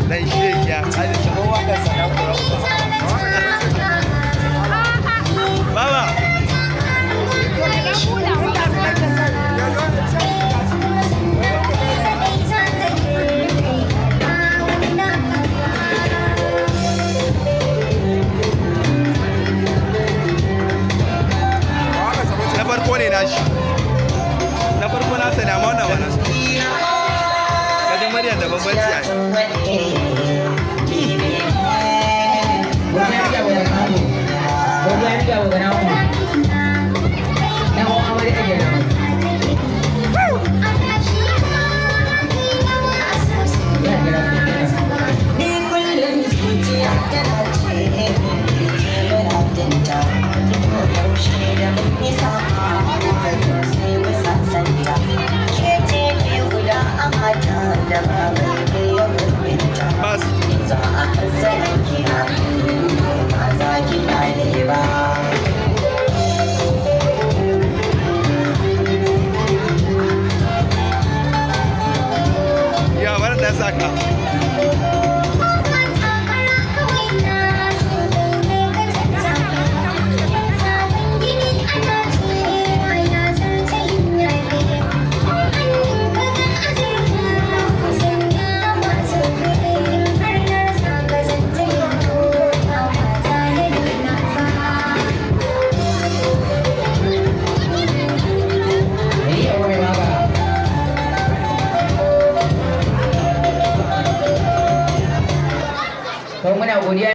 Dan shekiya kaji kamar wakar sana kuran ba. Baba. Na farko ne nashi. Na farko nasa ne, amma wannan ba nasu. Kaji Maryam da bambanci ai. Gobe ya riga gobe na ku. Dan uwan amarya kenan. Ya kira ku. Ni kullum zuciya tana ce ke muradinta, ko yaushe da mun yi sa'a sai mu sasanta. Ke ce ke guda a mata da ba mai iya gurbinta. Bas. Za a kassara ki ba za ki gane ba. Ya bari dan saka. Ni yau mai waka. To muna godiya.